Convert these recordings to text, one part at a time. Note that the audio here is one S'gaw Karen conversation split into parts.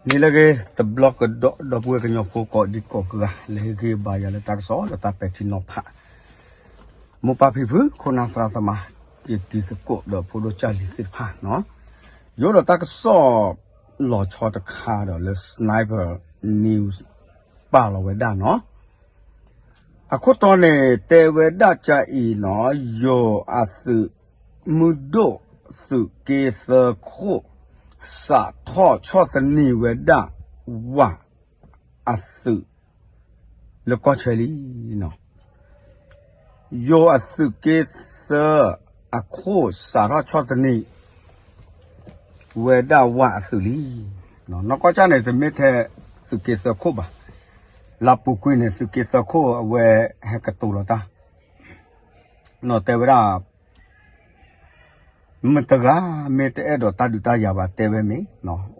နံၤလၢအဂ့ၤ တဘျီကဒီး ဒီပုၢ်ဝဲၢ်ကညီဖိကိးဒံကိးဂၤ လၢဟ့ၣ်ဂံၢ်ဘါယၤလၢတၢ်ကစီၣ်လၢတၢ်ပဲာ်ထံနီၤဖး, မိၢ်ပၢ်ဖံဖု ခိၣ်နၢ်သရၣ်သမါ ယတံၤသကိးဒီးဖိဒိၣ်ကၢ်လံၤသ့ၣ်တဖၣ်နီၤ, ယအိၣ်ဒီးတၢ်ကစီၣ်လီၤဆီတခါဒီးလၢ Sniper News ပာ်လီၤဝဲဒၣ်နီၤ. အခိၣ်တီန့ၣ် တဲဝဲဒၣ်ကၢ်အံၤနီၤ, ယိၤအသုးမုၢ်ဒိၣ် သုးက့သၢခိၣ် စးထီၣ်ဆီၣ်သနံးဝဲဒၣ် ဝၣ်အသုး လၢကီၢ်ချၢလံနီၤ. ယိၤအသုးက့သၢအခိၣ်စးထီၣ်ဆီၣ်သနံး ဝဲဒၣ်ဝၣ်အသုးလံ. နီၢ်ကီၢ်ကၢ်န့ၣ် တမ့ၢ်ထဲသုးက့သၢခိၣ်ဘၣ်. လၢပူၤကွံာ်န့ၣ် သုးက့သၢခိၣ်အဝဲဟဲကတိၤလီၤတၢ် နီၤ တဲဝဲဒၣ် မတၤတဂၤမ့ၢ်တအဲၣ်ဒိးတၢ်ဒုးတၢ်ယၤဘၣ်တဲဝဲမ့ၢ်,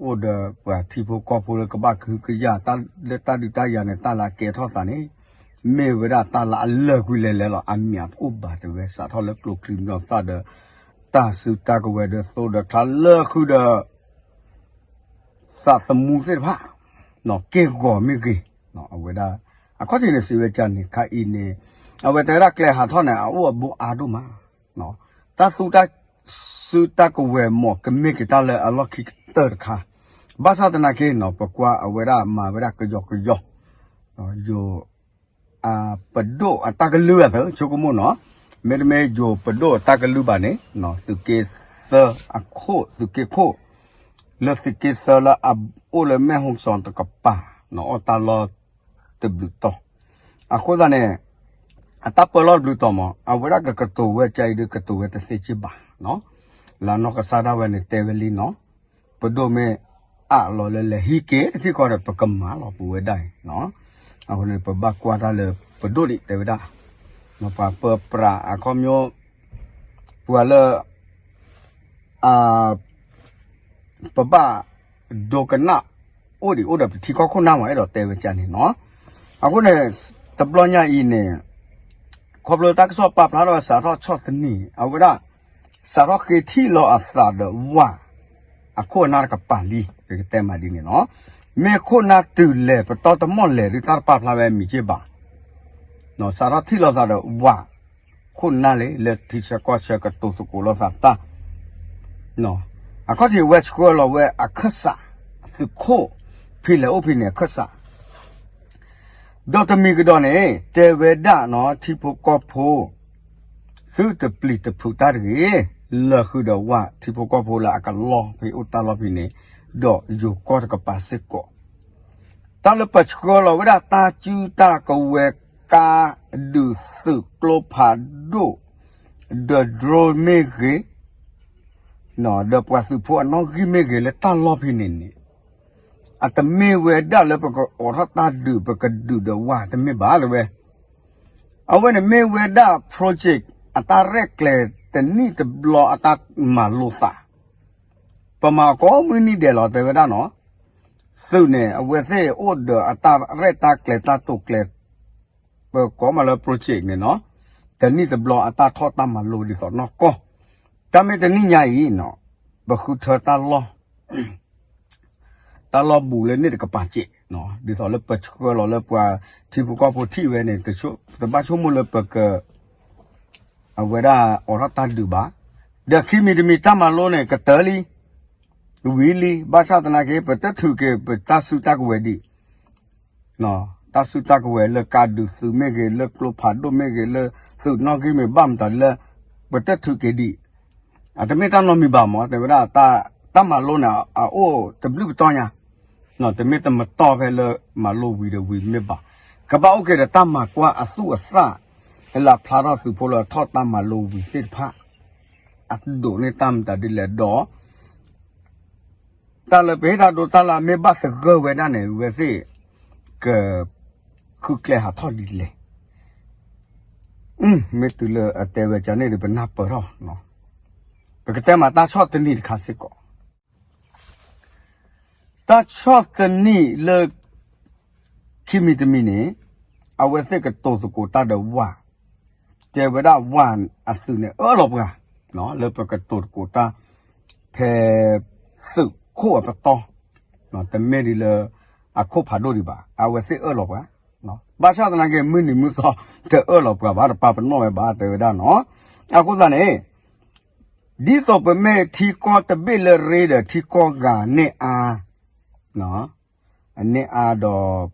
အိၣ်ဒီးပှၤထံဖိကီၢ်ဖိလၢကဘၣ်ကဟုကယာ် လၢတၢ်ဒုးတၢ်ယၤန့ၣ် တၢ်လၢအကဲထီၣ်သးန့ၣ် မ့ၢ်ဝဲဒၣ်တၢ်လၢအလၢာ်ကွံာ်လဲၤလဲၤလီၤ. အမံၤအအိၣ်ဘၣ်တဲဝဲ စးထီၣ်လၢကျိချံမျိာ်သၣ်ဒီး တၢ်စုတၢ်ကဝဲၤဒီးသိဒီးချါလၢဃုာ်ဒီး သးသမူသ့ၣ်တဖၣ် က့ၢ်ဂီၤမ့ၢ်ဂ့ၤ, အဝဲဒၣ် အခီၣ်ထံးန့ၣ်စံးဝဲကၢ်န့ၣ် ခါအံၤန့ၣ် အဝဲတဲဝဲဒၣ်ကျဲဟးထီၣ်န့ၣ် အအိၣ်အဘိအါဒိၣ်မး, တၢ်သူတၢ်စုတၢ်ကဝဲၤမ့ၢ်ကမ့ၢ်က့ၤတၢ်လၢအလီၢ်ခံကတၢၢ်တခါ, ဘၣ်ဆၣ်သနာ်က့နီၤ ပကွၢ်အဝဲဒၣ်မၤဝဲဒၣ်ကယီကယီ ယိၤ ပဒိၣ်အတၢ်ကလုၢ်အသး ဆိကမိၣ်နီၤ, မ့တမ့ၢ်ယိၤပဒိၣ်အတၢ်ကလုၢ်ဘၣ်န့ၣ် သုးက့သၢအခိၣ် သုးက့ခိၣ် လၢသုးက့သၢလၢအအိၣ်လၢမဲၢ်ဟိၣ်စီၣ်တကပၤ အီၣ်တၢ်လီၢ်တဘျုးတီၤ, အဃိသတးန့ၣ် အတၢ်ပၢလီၢ်တဘျုးတီၤမး အဝဲဒၣ်ကကတိၤဝဲကၢ်အံၤဒီးကတိၤဝဲတသ့စ့ၢ်ဘၣ်, လၢနီၢ်ကစၢ်ဒၣ်ဝဲန့ၣ်တဲဝဲလံနီၤ, ပဒိၣ်မ့ၢ်အးလီၤလၢလဲၤဟံးက့ၤတထံၣ်ဃီဒီး ပကမၤလီၤပဝဲဒၣ်အံၤ, အဃိန့ၣ် ပဘၣ်ကွၢ်တၢ်လၢပဒိၣ်ဒံးတဲဝဲဒၣ်, ပှၤပၢပြးအခီပညီ ပှၤလၢ ပဘၣ်ဒိကနၣ်အိၣ်ဒံးအိၣ်ဒီးပထံကီၢ်ခိၣ်နၢ်မး အဲၣ်ဒိးတဲဝဲကၢ်န့ၣ်နီၤ, အဃိန့ၣ် တဘျီညါအံၤန့ၣ် ခီဖျိတၢ်ကစီၣ်ပာ်ဖျါထီၣ်ဝဲစးထီၣ်ဆီၣ်သနံး အဝဲဒၣ် စးထီၣ်ဃ့ထံၣ်လီၤအသးဒီးဝၣ် အခိၣ်အနၢ်တကပၤလံ ပကတဲမးဒ်န့ၣ်နီၤ, မ့ၢ်ခိၣ်နၢ်တုၤလဲၤပတီၢ်တမီၢ်လဲၤဒုးတၢ်တပာ်ဖျါဝဲမံၤက့ဘၣ်, စးထီၣ်ထံၣ်လီၤသးဒီးဝၣ် ခိၣ်နၢ်လံ လၢထံဆၢကီၢ်ဆၢကတိၤသကိးလိာ်သးတၢ် အခီၣ်ထံးဝဲဆှၢလီၤဝဲအခၢၣ်စး သုးခိၣ် ဖဲလဲၤအိၣ်ဖဲန့ၣ်အခၢၣ်စး ဒီးတမံၤကဒီးန့ၣ် တဲဝဲဒၣ်နီၤ ထံဖိကီၢ်ဖိ သုတပျံၤတဖုးတၢ်တဂ့ၤ, လၢဃုာ်ဒီးဝၣ်ထံဖိကီၢ်ဖိလၢအကလီၢ်ဖဲအိၣ်တၢ်လီၢ်ဖဲန့ၣ်, ဒီးယိၤကီၢ်တကပၤစ့ၢ်ကီး တၢ်လၢပဆှၢလီၤဝဲဒၣ်တၢ်စုတၢ်ကဝဲၤ ကါဒုးသုးကျိဖးဒိၣ် ဒီး drone မ့ၢ်ဂ့ၤ, ဒီးပှၤသုးဖိအနီၣ်ဂံၢ်မ့ၢ်ဂ့ၤလၢတၢ်လီၢ်ဖဲန့ၣ်န့ၣ်, အတမ့ၢ်ဝဲဒၣ်လၢပကအိးထီၣ်တၢ်ဒုး ပကဒုးဒီးဝၣ်တမ့ၢ်ဘၣ်တဲဝဲ, အဝဲန့ၣ်မ့ၢ်ဝဲဒၣ် project အတၢ်ရဲၣ်ကျဲၤတနံၣ်တဘျီအတၢ်မၤလိသး ပမၤကိးမုၢ်နံၤဒဲးလီၤတဲဝဲဒၣ်နီၤ, သုးန့ၣ် အဝဲသ့ၣ်အိၣ်ဒီးအတၢ်ရဲၣ်တၢ်ကျဲၤတၢ်တိာ်ကျဲၤ ပကိးမးလၢ project န့ၣ်နီၤ, တနံၣ်တဘျီအတၢ်ထီၣ်တၢ်မၤလိဒ်သိးနီၢ်ကီၢ်, တၢ်မ့ၢ်တနံၣ်ညါအံၤနီၤ, ပဃုထၢတၢ်လီၢ် တၢ်လီၢ်ဘူးလၢန့ၣ်တကပၤစ့ၢ်, ဒ်သိးလၢပဆှၢလီၤလၢပှၤထံဖိကီၢ်ဖိထံၣ်ဝဲန့ၣ် တဘၣ်ဆိကမိၣ်လၢပက အဝဲဒၣ်အိးထီၣ်တၢ်ဒုးဘၣ်, ဒီးခံမံၤတမံၤတၢ်မၤလိန့ၣ် ကတၢၢ်လံ ဝံၤလံ ဘၣ်ဆၣ်သနာ်က့ ပတထုးက့ၤပတၢ်စုတၢ်ကဝဲၤဒံး, တၢ်စုတၢ်ကဝဲၤလၢကါဒုးသုးမ့ၢ်ဂ့ၤ လၢကျိဖးဒိၣ်မ့ၢ်ဂ့ၤ လၢသုးနီၣ်ဂံၢ်မ့ၢ်ဘၣ်မတၤလၢ ပတထုးက့ၤဒံး, အတမ့ၢ်တၢ်နီတမံၤဘၣ်မး တဲဝဲဒၣ် တၢ်မၤလိန့ၣ် အအိၣ်တဘျုးပတီၢ်ညါ, တမ့ၢ်တမတီၢ်ဖဲလၢမၤလိဝံၤဒီးဝံၤမ့ၢ်ဘၣ်, ကဘၣ်အိၣ်က့ၤဒီးတၢ်မၤကွၢ်အသူၣ်အသး လၢဖျါထီၣ်သုးဖိလၢထီၣ်တၢ်မၤလိဝံၤသ့ၣ်တဖၣ် အဒိးန့ၢ်တၢ်မတၤဒ်လဲၣ်ဒီး တၢ်လၢပဟ့ၣ်တၢ်ဒိတၢ်လၢ်မ့ၢ်ဘၣ်သဂၢၢ်ဝဲဒၣ်န့ၣ် ဝဲသ့ၣ် က ဃုကျဲဟးထီၣ်ဒ်လဲၣ်, မ့ၢ်တုၤလၢအတဲဝဲကန့ၣ်ဒီး ပနၢ်ပၢၢ်ထီၣ်, ပကတဲမးတၢ်ဆီၣ်သနံးတခါစ့ၢ်ကီး တၢ်ဆီၣ်သနံးလၢ ခံမံၤတမံၤန့ၣ် အဝဲသ့ၣ်ကတိၤသကိးတၢ်ဒီးဝၣ်, တဲဝဲဒၣ်ဝၣ်အသုးန့ၣ်အၢၣ်လီၤပှၤ လၢပကတိၤသကိးတၢ် ဖဲသုးခိၣ်အပတီၢ်, တမ့ၢ်ဒ်လၢ အခိၣ်ဖးဒိၣ်ဒံးဘၣ်, အဝဲသ့ၣ်အၢၣ်လီၤပှၤ, ဘၣ်ဆၣ်သနာ်က့ မုၢ်နံၤမုၢ်သီ တအၢၣ်လီၤပှၤဘၣ် တပာ်ပနီၣ်ဝဲဘၣ် တဲဝဲဒၣ်နီၤ. အဃိသတးန့ၣ် ဒ်သိးပမ့ၢ်ထံကီၢ်တဘ့ၣ်လၢရ့ဒီး ထံကီၢ်ဂၤန့ၢ်အါ, အန့ၢ်အါဒီး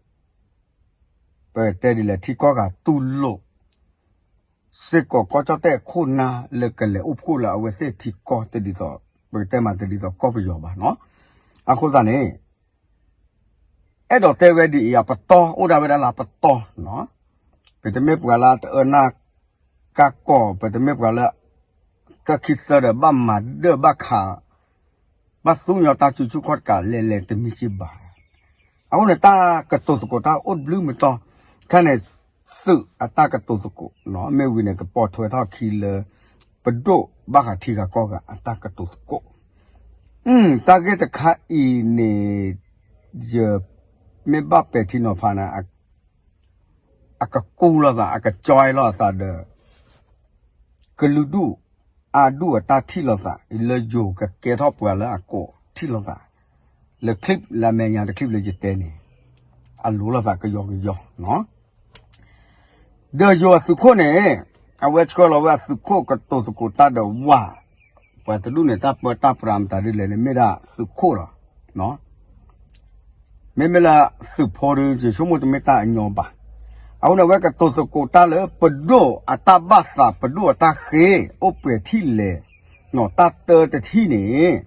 ပတဲဒ်လဲၣ် ထံကီၢ်ဂၤတူၢ်လိာ် စ့ၢ်ကီးကီၢ်ကၠီၣ်တဲၣ်ခိၣ်နၢ်လၢကလဲၤအိၣ်ဖှိၣ်လၢအဝဲသ့ၣ်ထံကီၢ်တဒ်သိး ပကတဲမးတဒ်သိးကီၢ်ပယီၤဘၣ်နီၤ. အဃိသတးန့ၣ် အဲၣ်ဒိးတဲဝဲဒ်အံၤ အပတီၢ် အိၣ်ဒၣ်ဝဲဒၣ်လၢအပတီၢ်နီၤ. ပတမ့ၢ်ပှၤလၢတအၢနၢ်ကၢ်ကီၢ်, ပတမ့ၢ်ပှၤလၢ တၢ်ခံသၢဒီး ဘၣ်မၤဒၢၣ်ဘၣ်ခး ဘၣ်သူညီတၢ်စုဆူၣ်ခီၣ်တကးလဲၤလဲၤတမံၤက့ဘၣ်. အဃိန့ၣ် တၢ်ကတိၤသကိးတၢ်အိၣ်တဘျုးမတီၤ ခဲန့ၣ် သုးအတၢ်ကတိၤသကိး မ့ၢ်ဝံၤန့ၣ် ကပိာ်ထွဲထီၣ်ခံလၢ ပဒိၣ်ဘၣ်ဃးထံဂၤကီၢ်ဂၤအတၢ်ကတိၤသကိး တၢ်ဂ့ၢ်တခါအံၤန့ၣ် ယမ့ၢ်ဘၣ်ပဲာ်ထံနီၤဖးန့ၣ် အကကူလိာ်သး အကကၠွဲလိာ်အသးဒီး ကလုာ်ဒူၣ်အါဒူၣ်အတၢ်ထံၣ်လိာ်သး လၢယိၤကကဲထီၣ်ပှၤလၢအကိးထံၣ်လိာ်သး လၢ clip လၢအမဲာ်ညါတ clip လၢယတဲန့ၣ် အလိၤလိာ်သးကယီကယီနီၤ. ဒီးယိၤအသုးခိၣ်န့ၣ် အဝဲဆှၢလီၤဝဲအသုးခိၣ်ကတိၤသကိးတၢ်ဒီးဝၣ် ပှၤတဒူၣ်န့ၣ် တၢ်ပၢတၢ်ပြးမတၤဒ်လဲၣ်န့ၣ် မ့ၢ်ဒၣ်သုးခိၣ်လီၤ. မ့မ့ၢ်လၢသုးဖိဒီး ယဆိကမိၣ်တမ့ၢ်တၢ်အညီဘၣ်. အဃိန့ၣ် အဝဲကတိၤသကိးတၢ်လၢပဒိၣ်အတၢ်ဘၣ်သး ပဒိၣ်အတၢ်ဃ့ အိၣ်ပှဲၤထံၣ်လဲၣ်, တၢ်တၢတထံၣ်န့ၣ်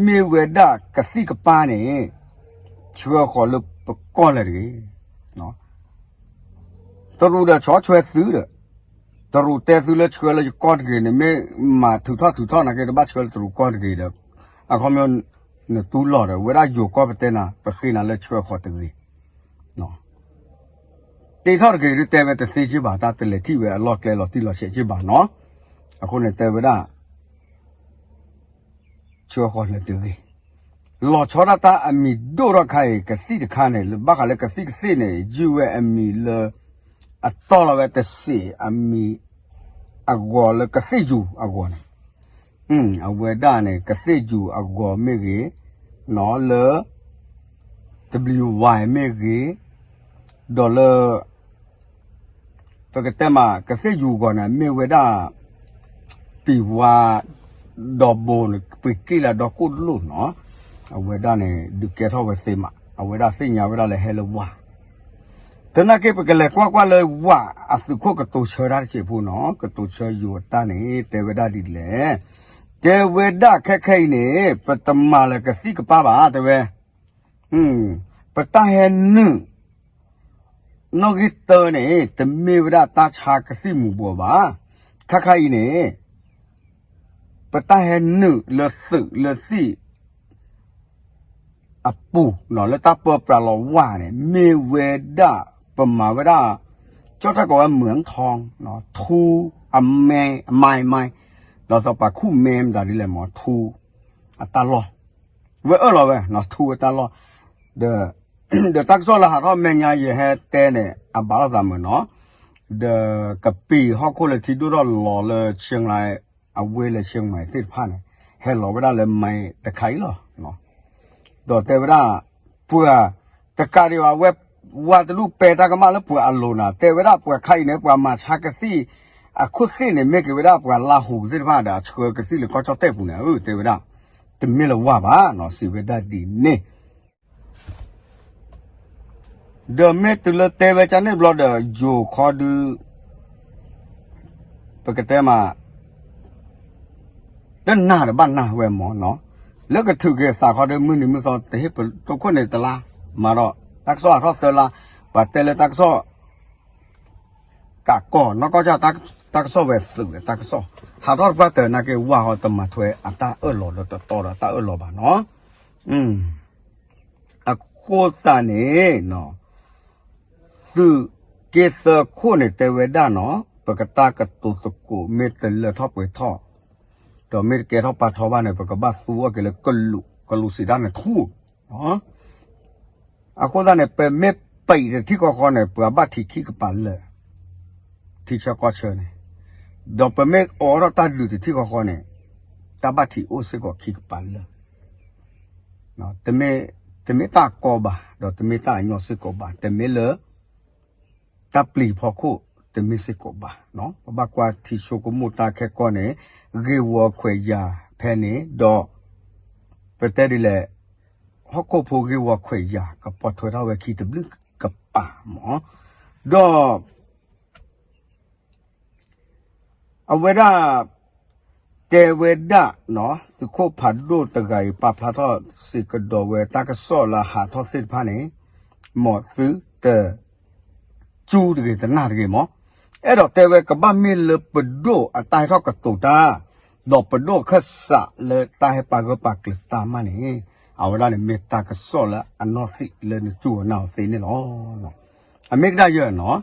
မ့ၢ်ဝဲဒၣ်ကသံၣ်ကပၢ်န့ၣ် ဆှၢဃီၤလၢပကီၢ်လၢၤတဂ့ၤ. တရူးဒီးဆီၣ်ထွဲသုဒီး တရူးတဲသုလၢဆှၢလၢယကီၢ်တဂ့ၤန့ၣ် မ့ၢ်မၤထုးထီၣ်ထုးထီၣ်နာ်က့ တဘၣ်ဆှၢလၢတရူးကီၢ်တဂ့ၤဒီး အခီပညီ နတူၢ်လိာ်ဒီး ဝဲဒၣ်ယိၤကီၢ်ပတဲနၤ ပဃ့နၤလၢဆှၢဃီၤတဂ့ၤ တ့ထီၣ်တဂ့ၤဒုးတဲဝဲတသ့က့ဘၣ် တၢ်တလဲၤထံၣ်ဝဲအလီၢ်ကျဲလီၤတံၢ်လီၤဆဲးက့ဘၣ်နီၤ. အဃိန့ၣ်တဲဝဲဒၣ် ဆှၢဃီၤလၢၤတဂ့ၤ. လီၤဆီဒၣ်တၢ်အမံၤဒိၣ်ထီၣ်ခါအံၤ ကသံၣ်တခါန့ၣ် ဘၣ်ဃးလၢကသံၣ်ကသ့ၣ်န့ၣ် ယုၢ်ဝဲအမံၤလၢ အတီၢ်လီၤဝဲတစ့ၣ်အမံၤ အဂီၤလၢကသ့ၣ်ယူၤအဂီၤန့ၣ် အဝဲဒၣ်န့ၣ် ကသ့ၣ်ယူၤအဂီၤမ့ၢ်ဂ့ၤ, လၢ တဘျံးဝါမ့ၢ်ဂ့ၤ, ဒီးလၢ ပကတဲမး ကသ့ၣ်ယူၤအဂီၤန့ၣ် မ့ၢ်ဝဲဒၣ် ပံၤဝါ ဒီဘိန့ၣ် ပှ့ၤက့ၣ်လၢဒီကိၣ်လိၣ်နီၤ, အဝဲဒၣ်န့ၣ် ဒုးကဲထီၣ်ဝဲသ့မး အဝဲဒၣ်သ့ၣ်ညါဝဲဒၣ်လၢဟဲလၢဝါ သနာ်က့ ပကလဲၤကွၢ်ကွၢ်လၢဝၣ်အသုးခိၣ်ကတိၤဆၢတၢ်တစဲးဖိနီၤ, ကတိၤဆၢယိၤအတၢ်န့ၣ် တဲဝဲဒၣ်ဒ်လဲၣ်, တဲဝဲဒၣ်ခဲခဲအံၤန့ၣ် ပတမၤလၢကသံၣ်ကပၢ်ဘၣ် တဲဝဲ, ပတၢ်ဟဲနုာ် နီၣ်ဂံၢ်တၢန့ၣ် တမ့ၢ်ဝဲဒၣ်တၢ်ဆါကသံၣ်မူၤဘှီးဘၣ်, ခါခါအံၤန့ၣ် ပတၢ်ဟဲနုာ်လၢသုးလၢသံၣ် အပူၤ လၢတၢ်ပၢပြးလီၤဝၣ်န့ၣ် မ့ၢ်ဝဲဒၣ် ပမၤဝဲဒၣ် ကၠီၣ်တၢ်ကိးဝဲ မၢၣ်ထီ, ထူ အမဲ အမဲ မဲ ဒီးသပှၢ်ခူၣ်မဲမတၤဒ်လဲၣ်မး ထူ အတၢ်လီၢ်, ဝဲအၢၣ်လီၤဝဲ ထူအတၢ်လီၢ်, ဒီး ဒီးတၢ်ကစီၣ်လၢဟးထီၣ်မဲာ်ညါယဟဲတဲန့ၣ် အဘၣ်လိာ်သးမုာ်နီၤ, ဒီးကပံာ်ဟီၣ်ခိၣ်လၢထံဒိၣ်ထီၣ်လီၤလၢ Chiang Mai အဝ့ၢ်လၢ Chiang Mai သ့ၣ်တဖၣ်န့ၣ် ဟဲလီၤဝဲဒၣ်လၢမဲာ်တခါအံၤလီၤ. ဒီးတဲဝဲဒၣ် ပှၤတကးဒံးဘၣ် ဝဲ ဝါတဒူၣ်ပဲတၢ်ကမၣ်လၢပှၤအလိၤနၤ တဲဝဲဒၣ်ပှၤခါအံၤန့ၣ် ပှၤမၤဆါကသံၣ် အခိၣ်သ့ၣ်န့ၣ် မ့ၢ်က့ၤဝဲဒၣ်ပှၤလါဟူးသ့ၣ်တဖၣ်ဒီး အဆှၢကသံၣ်လၢကီၢ်ကၠီၣ်တဲၣ်ပူၤန့ၣ် တဲဝဲဒၣ် တမ့ၢ်လၢဝါဘၣ်နီၤ စံးဝဲဒၣ်ဒ်န့ၣ် ဒီးမ့ၢ်တုၤလၢတဲဝဲကန့ၣ်ဘျီဒီး ယိၤခီဒု ပကတဲမး တနၢ်ဒီးဘၣ်နၢ်ဝဲမးနီၤ, လၢကထုးက့ၤသးခီဒု မုၢ်နံၤမုၢ်သီတဟ့ၣ်ပတိခိၣ်န့ၣ်တလါ, မၤဒီး တၢ်ကစီၣ်ဟးထီၣ်သၢလါ, ပှၤတဲလၢတၢ်ကစီၣ် ကးကီၢ် နီၢ်ကီၢ်ကၢ် တၢ်ကစီၣ်ဝဲသုးတၢ်ကစီၣ် ဟးထီၣ်တပှၢ်တၢၢ်နာ်က့ ဝါဟီတမၤထွဲအတၢ်အၢၣ်လီၤလၢတတီဒီးတၢ်အၢၣ်လီၤဘၣ်နီၤ. အဃိသတးန့ၣ် သုးက့သၢခိၣ်န့ၣ်တဲဝဲဒၣ်နီၤ ပကတၢ်ကတိၤသကိးမ့ၢ်တလၢထီၣ်ပှဲၤထီၣ် ဒီးမ့ၢ်တကဲထီၣ်ပာ်ထီဘၣ်န့ၣ် ပကဘၣ်သူအီၤက့ၤလၢကလူး ကလူးစံးတၢ်န့ၣ်ထူ အဃိသတးန့ၣ် ပမ့ၢ်ပံးတထံၣ်ဃီဃီန့ၣ် ပှၤဘၣ်ထံးခံကပၤလၢာ် ထံဆၢကီၢ်ဆၢန့ၣ်, ဒီးပမ့ၢ်အိးထီၣ်တၢ်ဒုးတထံၣ်ဃီဃီန့ၣ် တၢ်ဘၣ်ထံးအိၣ်စ့ၢ်ကီးခံကပၤလၢာ်, တမ့ၢ် တမ့ၢ်တၢ်ကီဘၣ်, ဒီးတမ့ၢ်တၢ်အညီစ့ၢ်ကီးဘၣ်, တမ့ၢ်လၢ တၢ်ပျံၤဖီခိၣ်တမ့ၢ်စ့ၢ်ကီးဘၣ်. ပဘၣ်ကွၢ်ထံဆိကမိၣ်တၢ်ခဲကီၢ်န့ၣ် ဂ့ၢ်ဝီခွဲးယာ်ဖဲန့ၣ်, ဒီး ပတဲဒ်လဲၣ်, ဟီၣ်ခိၣ်ဖိဂ့ၢ်ဝီခွဲးယာ် ကပိာ်ထွဲထီၣ်ဝဲခံတဘျုးကပၤမး, ဒီး အဝဲဒၣ် တဲဝဲဒၣ်, သုးခိၣ်ဖးဒိၣ်တဂၤအံၤ ပာ်ဖျါထီၣ်စ့ၢ်ကီးဝဲတၢ်ကစီၣ်လၢအဟးထီၣ်သ့ၣ်တဖၣ်န့ၣ်, မ်သုတ ကၠူတဂ့ၤ တနာ်တဂ့ၤမး, အဲၣ်ဒိးတဲဝဲကဘၣ်မ့ၢ်လၢပဒိၣ်အတၢ်ဟဲထီၣ်ကတိၤတၢ်, ဒီးပဒိၣ်အခၢၣ်စးလၢတၢ်ဟဲပာ်ဂၢၢ်ပာ်ကျၢၤတၢ်မးန့ၣ်, အဝဲဒၣ်န့ၣ်မ့ၢ်တၢ်ကစီၣ်လၢအနီၢ်သံးလၢနကၠူအီၤနာ်အီၤသ့န့ၣ်လီၤ. အမ့ၢ်ကဒါယဲၢ်နီၤ,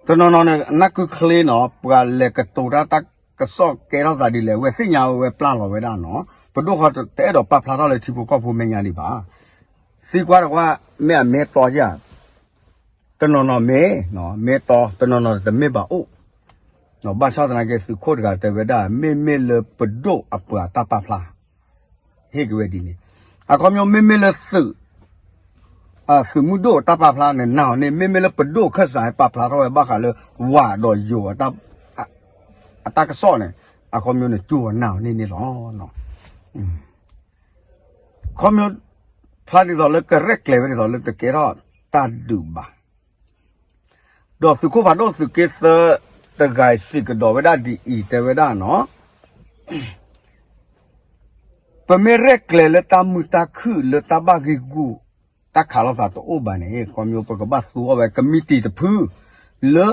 တနီၤနီၤန့ၣ် နၢ်ကုချ့နီၤ, ပှၤလဲၤကတိၤတၢ်တၢ်ကစီၣ်ကဲထီၣ်သးဒ်လဲၣ် အဝဲသ့ၣ်ညါဝဲပျၢ်လီၤဝဲဒၣ်နီၤ, ပဒိၣ်ဃီတအဲၣ်ဒိးပာ်ဖျါထီၣ်လၢထံဖိကီၢ်ဖိမဲာ်ညါဒံးဘၣ်, သံကွၢ်တကွၢ် မ့ၢ်အမ့ၢ်တီဧါ, တနီၤနီၤမ့ၢ်, မ့ၢ်တီ တနီၤနီၤတမ့ၢ်ဘၣ်အိၣ်, ဘၣ်ဆၣ်သနာ်က့သုးခိၣ်တဂၤတဲဝဲဒၣ် မ့မ့ၢ်လၢပဒိၣ်အပှၤတၢ်ပာ်ဖျါ ဟ့ၣ်က့ၤဝဲဒ်န့ၣ်, အခီပညီမ့မ့ၢ်လၢသုး သုးမုၢ်ဒိၣ်တၢ်ပာ်ဖျါန့ၣ် နာ်အီၤန့ၣ် မ့မ့ၢ်လၢပဒိၣ်အခၢၣ်စးဟဲပာ်ဖျါထီၣ်ဝဲဘၣ်ဃးလၢ ဝၤဒီးယိၤ အတၢ်ကစီၣ်န့ၣ်, အခီပညီန့ၣ် ကၠူအီၤနာ်အီၤန့ၣ်န့ၣ်လီၤ. ခီပညီ ဖျါဒ်သိးလၢကရဲၣ်ကျဲၤဝဲဒ်သိးလၢတကဲထီၣ်တၢ်ဒုးဘၣ် ဒီးသုးခိၣ်ဖးဒိၣ်သုးက့သၢတဂၤအံၤစံးကဒီးဝဲဒၣ်ဒ်အံၤ တဲဝဲဒၣ်နီၤ, ပမ့ၢ်ရဲၣ်ကျဲၤလၢတၢ်မုာ်တၢ်ခုၣ်လၢတၢ်ဘၣ်ဂ့ၢ်ဂူၢ် တၢ်ခးလိာ်သးတအိၣ်ဘၣ်န့ၣ် ခီပညီပကဘၣ်သူအီၤဝဲကမံးတံာ်တဖု လၢ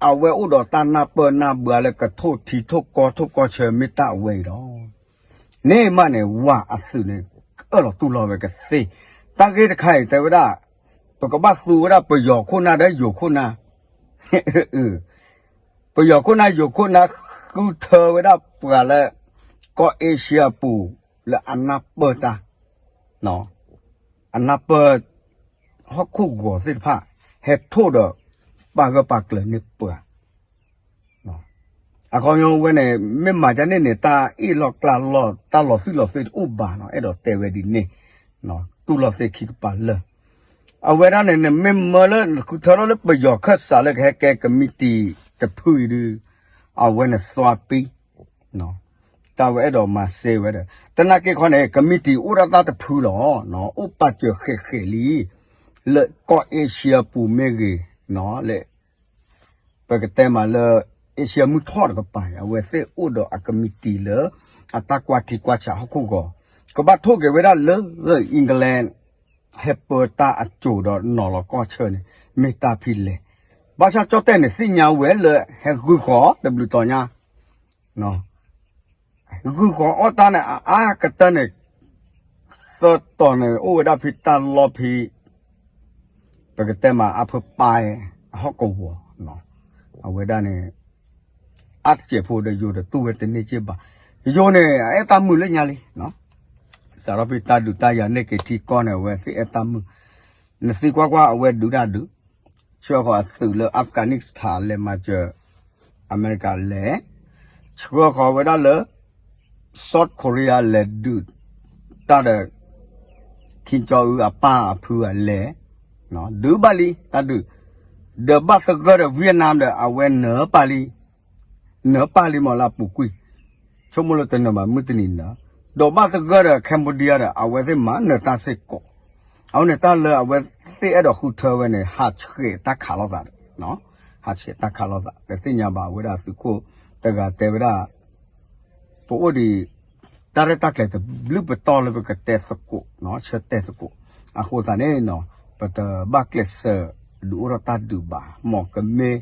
အဝဲအိၣ်ဒီးတၢ်နၢ်ပၢၢ်နၢ်ဘှါလၢကထိၣ်ထံထိၣ်ကီၢ်ထိၣ်ကီၢ်ဆၢမ့ၢ်တၢ်အဝဲအံၤလီၤ. န့ၣ်မးန့ၣ် ဝၤအသုးန့ၣ် အၢၣ်လီၤတူၢ်လိာ်ဝဲကသ့, တၢ်ဂ့ၢ်တခါအံၤတဲဝဲဒၣ် ပကဘၣ်သူဝဲဒၣ်ပယီၤခိၣ်နၢ်ဒီးယိၤခိၣ်နၢ် ပယီၤခိၣ်နၢ်ယိၤခိၣ်နၢ် ဃုထၢဝဲဒၣ်ပှၤလၢ ကီၢ်အ့ရှံယါပူၤ လၢအနၢ်ပၢၢ်တၢ်, အနၢ်ပၢၢ် ဟီၣ်ခိၣ်ဂီၤသ့ၣ်တဖၣ် ဟဲထိၣ်ဒီး ပာ်ဂၢၢ်ပာ်ကျၢၤန့ၢ်ပှၤ အခီပညီဝဲန့ၣ် မ့ၢ်မၤဒ်န့ၣ်န့ၣ် တၢ်အ့ၣ်လိာ်ကျါလိာ် တၢ်လီၤသွံၣ်လီၤသ့တအိၣ်ဘၣ်နီၤ အဲၣ်ဒိးတဲဝဲဒ်န့ၣ်, တူၢ်လိာ်သ့ခံကပၤလၢာ်, အဝဲဒၣ်န့ၣ် နမ့ၢ်မၢလၢနဃုထၢထီၣ်လၢပယီၤခၢၣ်စးလၢကဟဲကဲကမံးတံာ်တဖုအံၤဒုး အဝဲန့ၣ်သွါပံ တၢ်ဝဲအဲၣ်ဒိးမၤစဲဝဲဒီး တနာ်က့ခီန့ၣ် ကမံးတံာ်အိၣ်ဒၣ်တၢ်တဖုလီၤ, အိၣ်ပာ်စၢၤဃဲးဃဲးလံ, လၢကီၢ်အ့ရှံယါပူၤမ့ၢ်ဂ့ၤ, လၢ ပကတဲမးလၢ အ့ရှံယါမုၢ်ထီၣ်တကပၤ အဝဲသ့ၣ်အိၣ်ဒီးအကမံးတံာ်လၢ အတၢ်ကွၢ်ထံကွၢ်ဆးဟီၣ်ခိၣ်ဂီၤ, ကဘၣ်ထိၣ်က့ၤဝဲဒၣ်လၢ England ဟဲပၢတၢ်အစိၤဒီးနီၤလီၤကီၢ်ဆၢန့ၣ် မ့ၢ်တၢ်ဖဲလဲၣ်, ဘၣ်ဆၣ်ကၠီၣ်တဲၣ်န့ၣ်သ့ၣ်ညါဝဲလၢဟဲဂုၤဃီတဘျုးတီၤညါ ဂုၤဃီအီၣ်တၢ်န့ၣ် အအါကတၢၢ်န့ၣ် သၢတီၤန့ၣ် အိၣ်ဝဲဒၣ်ဖဲတၢ်လီၢ်ဖဲ ပကတဲမး အဖၢပၢ် အဟီၣ်ကဝီၤ အဝဲဒၣ်န့ၣ် အါတစဲးဖိဒီးယိၤဒီးတူၢ်ဝဲတန့ၢ်က့ဘၣ်. ယိၤန့ၣ် အအဲၣ်တၢ်မုာ်လၢညါလံ စးထီၣ်ဖဲတၢ်ဒုးတၢ်ယၤန့ၢ်က့ၤထံကီၢ်န့ၣ် အဝဲသ့ၣ်အဲၣ်တၢ်မုာ်, နသံကွၢ်ကွၢ်အဝဲဒုးတၢ်ဒုး ဆှၢဃီၤအသုးလၢ Afghanistan လဲၤမၤစၢၤ အမဲရကၤလဲၤ, ဆှၢဃီၤဝဲဒၣ်လၢ South Korea လဲၤဒုးတၢ်ဒီး Kim Jong Un အပၢ်အဖုအလဲၤ, ဒုးဘၣ်လံ တၢ်ဒုး, ဒီးဘၣ်သဂၢၢ်ဒီး Vietnam ဒီး အဝဲနၢၤပာ်လံ နၢၤပာ်လံမးလၢအပူၤကွံာ်, ဆိကမိၣ်လၢတနၢၤဘၣ်မုၢ်တနံၤနၢၤ, ဒီးဘၣ်သဂၢၢ်ဒီး Cambodia ဒီး အဝဲသ့ၣ်မၤနၢၤတၢ်စ့ၢ်ကီး, အဝဲန့ၣ်တၢ်လၢအဝဲသ့ၣ်အဲၣ်ဒိးဃုထၢဝဲန့ၣ် ဟးဆှဲးတၢ်ခးလိာ်သးဒီး, ဟးဆှဲးတၢ်ခးလိာ်သး ဒီးသ့ၣ်ညါဘၣ်ဝဲဒၣ်သုးခိၣ်တဂၤတဲဝဲဒၣ် ပအိၣ်ဒံး တၢ်ရဲၣ်တၢ်ကျဲၤတဘျုးပတီၢ်လၢပကတဲသကိး ဆၢတဲာ်သကိး, အဃိသတးန့ၣ်နီၤ ပတဘၣ်ကျဲးစၢးဒုးအိၣ်ထီၣ်တၢ်ဒုးဘၣ်, မ်ကမ့ၢ်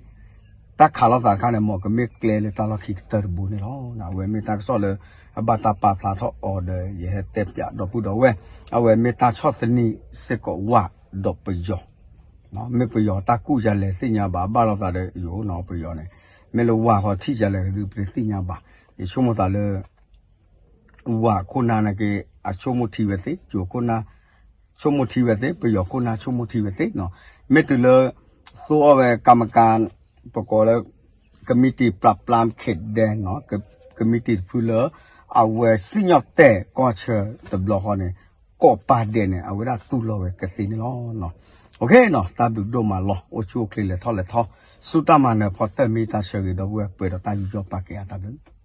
တၢ်ခးလိာ်သးတခါန့ၣ် မ်ကမ့ၢ်ကျဲလၢတၢ်လီၢ်ခံကတၢၢ်တဘိန့ၣ်လီၤ. အဝဲမ့ၢ်တၢ်ကစီၣ်လၢ အဘၣ်တၢ်ပာ်ဖျါထီၣ်အီၤဒီး ယဟဲတဲပၠးဒီပုၢ်ဒီဝဲၢ်, အဝဲမ့ၢ်တၢ်ဆီၣ်သနံးစ့ၢ်ကီးဝၤဒီးပယီၤ မ့ၢ်ပယီၤတၢ်ကူၣ်ယၤလဲၣ်သ့ၣ်ညါဘၣ် ဘၣ်လိာ်သးဒီးယိၤနီၤ ပယီၤန့ၣ်, မ့ၢ်လၢဝၤဃီထံၣ်ယၤလဲၣ်ဒုးပတသ့ၣ်ညါဘၣ်, ယဆိကမိၣ်သးလၢ ဝၤခိၣ်နၢ်နာ်က့ အဆိကမိၣ်ထံဝဲသ့, ယိၤခိၣ်နၢ် ဆိကမိၣ်ထံဝဲသ့, ပယီၤခိၣ်နၢ်ဆိကမိၣ်ထံဝဲသ့နီၤ, မ့ၢ်တုၤလၢ သိအီၤဝဲကၤမကၤ ပကိးလၢ ကမံးတံာ်ပျၢ်ပျၢ်ခဲဒဲနီၤ, ကမံးတံာ်တဖုလၢ အဝဲစံၣ်ညီၣ်တဲာ်ကီၢ်ဆၢတဘျီဃီန့ၣ် ကိးပာ်ဒဲးန့ၣ် အဝဲဒၣ်တူၢ်လိာ်ဝဲကသ့န့ၣ်လီၤ. တၢ်ဘျုးဒိၣ်မးလီၤ. အိၣ်ဆူၣ်အိၣ်ချ့လဲၤထီၣ်လဲၤထီ, ဆူၣ်တၢ်မၤနၢၤဖီတၢၢ်မ့ၢ်တၢ်ဆၢဂ့ၤ ဒီပုၢ်ဝဲၢ်ပှဲၤဒီးတၢ်ယူးယီၣ်ပာ်ကဲအါတၢ်ဘျုး